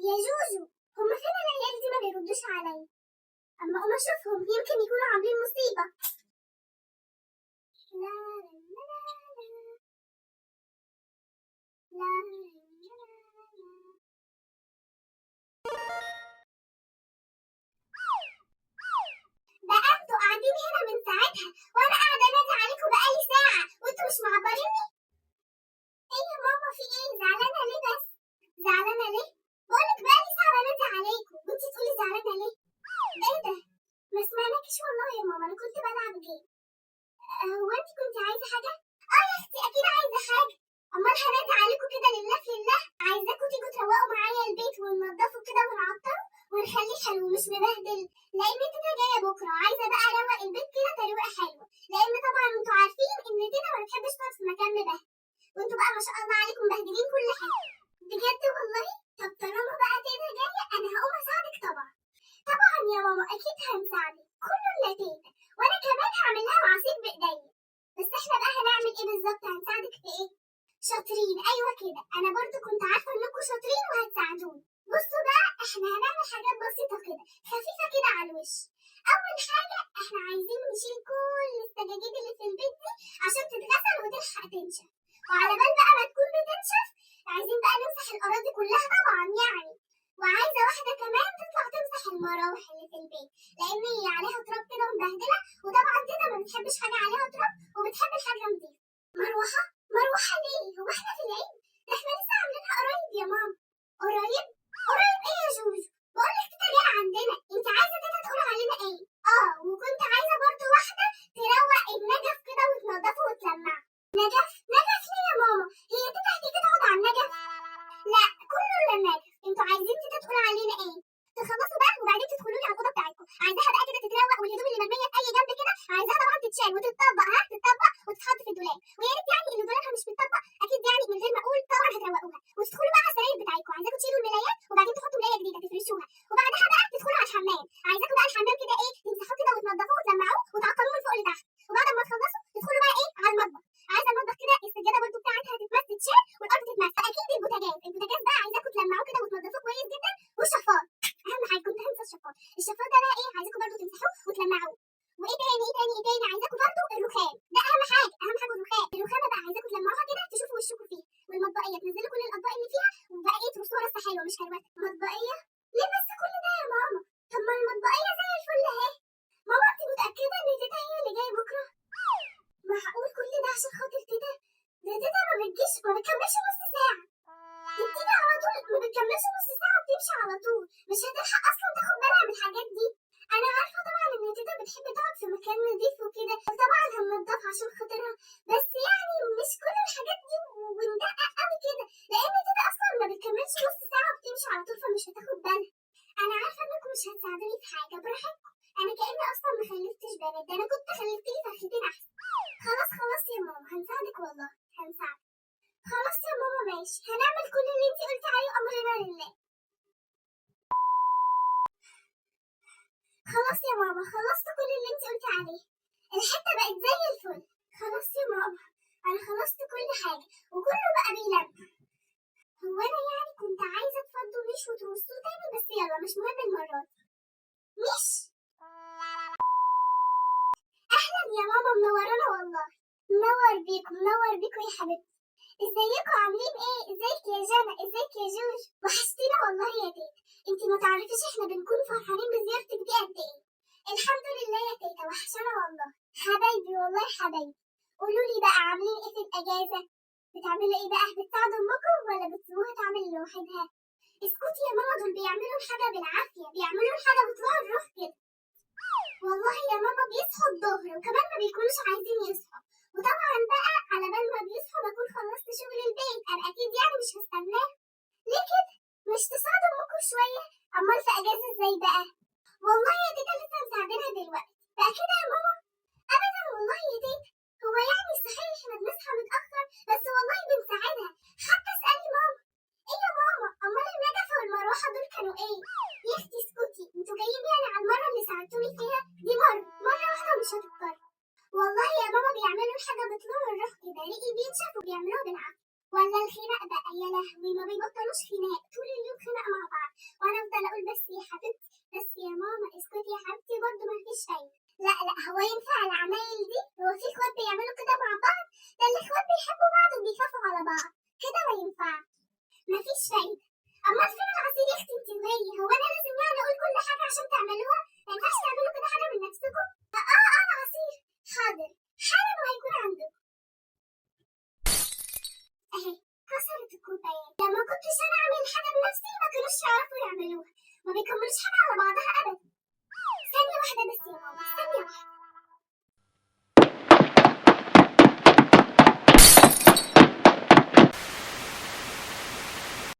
يا جوجو هما فين العيال دي ما بيردوش عليا؟ اما اقوم اشوفهم يمكن يكونوا عاملين مصيبة. لا لا لا لا لا لا. بقى انتوا قاعدين هنا من ساعتها وانا قاعدة انادي عليكم بقالي ساعة وانتوا مش معبريني؟ ايه يا ماما في ايه؟ زعلانة ليه بس؟ زعلانة ليه؟ بقولك بقالي ساعة بنادي عليكم وانتي تقولي زعلانة ليه؟ ايه ده؟ ما سمعناكيش والله يا ماما، انا كنت بلعب game. هو انتي كنت عايزه حاجة؟ اه يا اختي اكيد عايزه حاجة، امال هنادي عليكم كده لله في لله؟ عايزاكم تيجوا تروقوا معايا البيت وننضفه كده ونعطره ونخليه حلو مش مبهدل، لان تيتا جاية بكره وعايزه بقى اروق البيت كده ترويقه حلوة، لان طبعا انتوا عارفين ان تيتا ما بتحبش تقعد في مكان مبهدل، وانتوا بقى ما شاء الله عليكم مبهدلين كل حاجة. بجد والله؟ طب طالما بقى تيتا جاية انا هقوم اساعدك. طبعا طبعا يا ماما اكيد هنساعدك، كله الا تيتا، وانا كمان هعمل لها العصير بايديا. بس احنا بقى هنعمل ايه بالظبط؟ هنساعدك في ايه؟ شاطرين، ايوه كده، انا برضو كنت عارفه انكم شاطرين وهتساعدوني. بصوا بقى احنا هنعمل حاجات بسيطة كده خفيفة كده على الوش. اول حاجة احنا عايزين نشيل كل السجاجيد اللي في البيت دي عشان تتغسل وتلحق تنشف، وعلى بال بقى ما تكون بتنشف عايزين بقى نمسح الاراضي كلها طبعا يعني. وعايزه واحدة كمان تطلع تمسح المراوح اللي في البيت لان هي عليها تراب كده ومبهدله، وطبعا تيتا ما بتحبش حاجة عليها تراب وبتحب الحاجة نظيفة. مروحة؟ مروحة ليه؟ هو احنا في العيد؟ ده احنا لسه عاملينها قريب يا ماما. قريب؟ قريب ايه يا جوجو؟ بقولك تيتا جاية عندنا، انت عايزه تيتا تقول علينا ايه؟ اه وكنت عايزه برضو واحدة تروق النجف كده وتنضفه وتلمعه. نجف؟ نجف ليه يا ماما؟ هي تيتا هتيجي تقعد على النجف؟ لا كله الا النجف، انتوا عايزين تيتا تقول علينا ايه؟ تخلصوا بقى وبعدين تدخلوا لي على الاوضة بتاعتكم، عايزاها بقى كده تتروق، والهدوم اللي مرمية في اي جنب كده عايزاها طبعا تتشال وتتطبق، ها تتطبق وتتحط في الدولاب، ويا ريت يعني اللي دولابها مش متطبق اكيد يعني من غير ما اقول طبعا هتروقوها. وتدخلوا بقى على السراير بتاعتكم، عايزاكم تشيلوا الملايات وبعدين تحطوا ملايه جديدة تفرشوها، وبعدها بقى تدخلوا على الحمام، عايزاكم بقى الحمام كده ايه تمسحوه كده وتنضفوه وتلمعوه وتعطروه من فوق لتحت، وبعد ما تخلصوا تدخلوا بقى ايه على المطبخ، عايزه المطبخ كده السجادة برده بتاعتها تتمس تتشال والارض تتمس، اكيد البوتاجاز، البوتاجاز بقى عايزاكم تلمعوه كده وتنضفوه كويس جدا، والشفاط اهم حاجة كنت هنسى الشفاط، الشفاط ده بقى ايه عايزاكم برده تمسحوه وتلمعوه. وايه تاني ايه تاني ايه تاني؟ عايزاكم برده الرخام، ده اهم حاجة، اهم حاجة الرخام، الرخامه بقى عايزاكم تلمعوها كده تشوفوا وشكم فيها، والمطبقيه تنزلوا كل الاطباق اللي فيها وبقى ايه ترصوها رصه حلوة مش هروته. مطبقيه؟ ليه بس كل ده يا ماما؟ طب ما المطبقيه زي الفل اهي. ماما انت متاكدة ان تيتا هي اللي جاية بكره؟ معقول كل ده عشان خاطر تيتا؟ ده تيتا ما بتجيش، ما بتكملش نص ساعة، دي بتيجي على طول، ما بتكملش نص ساعة وبتمشي على طول، مش هتلحق اصلا تاخد بالها من الحاجات دي. انا عارفه طبعا ان تيتا بتحب تقعد في مكان نظيف وكده، وطبعا هننضفها عشان خاطرها، بس يعني مش كل الحاجات دي وندقق قوي كده، لان تيتا اصلا ما بتكملش نص ساعة وبتمشي على طول فمش هتاخد بالها. انا عارفه انكم مش هتساعدوني في حاجة، براحتكم، انا كاني اصلا ما خلفتش بنات، ده انا كنت خلفت لي فرختين احسن. خلاص خلاص يا ماما هنساعدك والله هنساعدك. خلاص يا ماما ماشي، هنعمل كل اللي انتي قلتي عليه وامرنا لله. خلاص يا ماما خلصت كل اللي انتي قلتي عليه، الحتة بقت زي الفل. خلاص يا ماما انا خلصت كل حاجة وكله بقى بيلمع. هو انا يعني كنت عايزه تفضوا مش وترصوه تاني، بس يلا مش مهم المرة دي. مش اهلا يا ماما، منورانا والله. منور بيكم، منور بيكم يا حبيبتي. ازيكم عاملين ايه؟ ازيك يا جنى؟ ازيك يا جوج؟ وحشتينا والله يا تيتا، انتي ما تعرفيش احنا بنكون فرحانين بزيارتك دي قد ايه. الحمد لله يا تيتا، وحشانا والله. حبايبي والله حبايبي. قولوا لي بقى عاملين ايه في الاجازة؟ بتعملوا ايه بقى؟ بتساعدوا امكم ولا بتسيبوها تعمل لوحدها؟ اسكتي يا ماما، دول بيعملوا الحاجة بالعافية، بيعملوا الحاجة بطلوع الروح كده. والله يا ماما بيصحوا الظهر وكمان ما بيكونوش عايزين يصحوا، وطبعا بقى على بال ما بيصحوا بكون خلصت شغل البيت، انا اكيد يعني مش هستناه. ليه كده؟ مش تساعدوا امكم شوية؟ امال في اجازه ازاي بقى؟ والله يا تيتا لسه مساعدينها دلوقتي بقى كده يا ماما. ابدا والله يا تيتا، هو يعني صحيح احنا بنصحى متاخر بس والله بنساعدها، حتى اسالي ماما. ايه يا ماما؟ امال النجفه والمروحه دول كانوا ايه؟ يا اختي اسكتي، انتوا جايين يعني على المرة اللي ساعدتوني فيها دي، مرة واحدة ومش هتتكرر. والله يا ماما بيعملوا الحاجة بطلوع الروح كده، ريقي بينشف وبيعملوها بالعافية. ولا الخناق بقى يا لهوي، ما بيبطلوش بيبطلوش خناق، طول اليوم خناق مع بعض، وانا افضل اقول بس يا حبيبتي، بس يا ماما، اسكتي يا حبيبتي، برضه ما فيش فايده. لا لا، هو ينفع العمايل دي؟ هو في اخوات بيعملوا كده مع بعض؟ ده الاخوات بيحبوا بعض وبيخافوا على بعض، كده ما ينفعش، مفيش فايده. امال فين العصير يا اختي انت وهي؟ هو انا لازم يعني اقول كل حاجة عشان تعملوها؟ ما ينفعش تعملوا كده حاجة من نفسكم؟ اه العصير، حاضر حالا وهيكون عندكم. اهي كسرت الكوبايات. لما كنتش انا اعمل حاجة بنفسي ما كانوش يعرفوا يعملوها، ما بيكملوش حاجة على بعضها ابدا. ثانية واحدة بس يا ماما، ثانية واحدة.